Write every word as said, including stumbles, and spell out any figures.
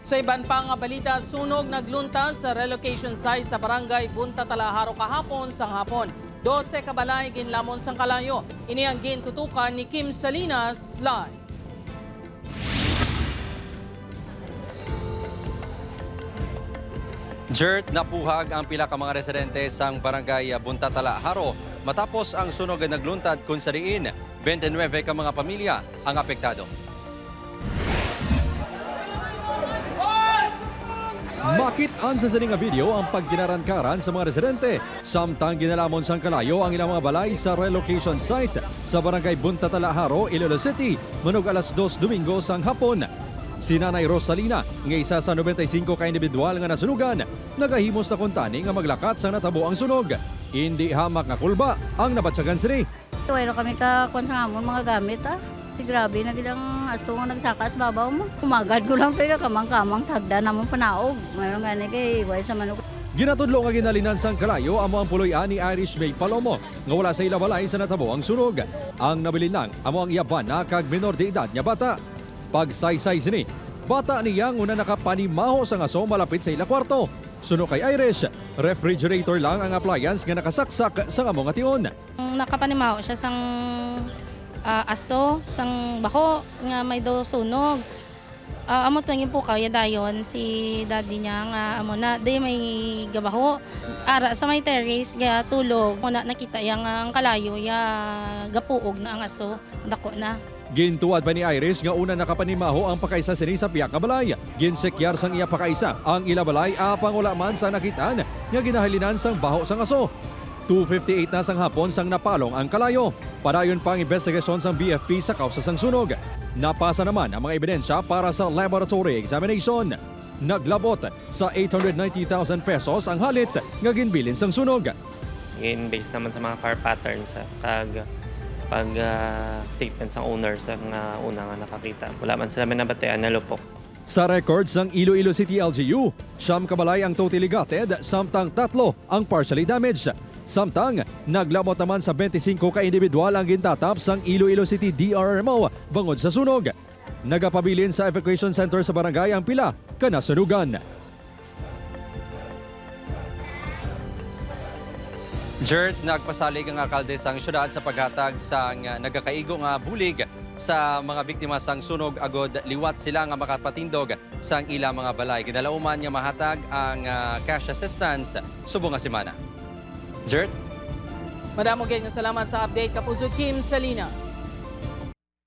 Sa iban pa nga balita, sunog nagluntad sa relocation site sa Barangay Buntatala, Jaro kahapon sang hapon. Dose ka balay ginlamon sang kalayo. Ini ang gintutukan ni Kim Salinas live. Jert, napuhag ang pila ka mga residente sang Barangay Buntatala, Jaro matapos ang sunog nga nagluntad, kun sa diin twenty-nine ka mga pamilya ang apektado. Makit-an sa sini nga video ang pagkinarangkaran sa mga residente samtang ginalamon sang kalayo ang ilang mga balay sa relocation site sa Barangay Buntatala, Jaro, Iloilo City, manug alas dos Domingo sang hapon. Si Nanay Rosalina, nga isa sa nobenta y singko ka individual nga nasunugan, nagahimos na kuntani nga maglakat sang natabo ang sunog. Indi hamak nga kulba ang nabatyagan sini. Wala kami ka kuwan sa amon mga gamit, ah. Si grabe na gid ang asto nga nagsaka sa babaw mo. Umagad ko lang tayo kamang-kamang sa hagdan namon panaog. Mayroon nga ni kay wala sa manok. Ginatudlo nga ginhalinan sang kalayo amo ang puloy-an ni Irish May Palomo nga wala sa ila balay sa natabo ang sunog. Ang nabilin lang amo ang iya bana kag minor de edad nga bata. Pagsaysay sini, bata niya nga una nakapanimaho sang aso malapit sa ila kwarto. Suno kay Irish, refrigerator lang ang appliance nga nakasaksak sang amo nga tion. Nakapanimaho siya sang ah, aso, sang baho nga may daw sunog. Ah, amo to yung pukaw ya dayon si daddy niya nga amo na di may gabaho. Ara sa may terrace ga tulog, muna nakita ya nga ang kalayo ya gapuog na ang aso, dako na. Gintuwad pa ni Iris nga una nakapanimaho ang pakaisa sini sa pihak nga balay. Ginsekyar sang iya pakaisa ang ila balay apang wala man sang nakitaan nga ginahalinan sang baho sang aso. Two fifty-eight na sang hapon sang napalong ang kalayo. Padayon pa ang investigasyon sang B F P sa kausa sang sunog. Napasa naman ang mga ebidensya para sa laboratory examination. Naglabot sa eight hundred ninety thousand pesos ang halit nga ginbilin sang sunog. Gin-base naman sa mga car patterns, ah, kag pag ah, statement sang owner sa mga una nga nakakita. Wala man sila may nabatian na lupok. Sa record sang Iloilo City L G U, siyam ka balay ang totally gutted, samtang tatlo ang partially damaged. Samtang, naglabot naman sa twenty-five ka individual ang gintatap sang Iloilo City D R R M O bangod sa sunog. Nagapabilin sa evacuation center sa barangay ang pila ka nasunugan. Jert, nagpasalig ang alkalde sang syudad sa paghatag sang nagakaigo nga bulig sa mga biktima sang sunog agod liwat sila nga makapatindog sang ila mga balay. Ginalauman nga mahatag ang ah, cash assistance subong nga semana. Jert? Madamo gid nga salamat sa update, Kapuso Kim Salina.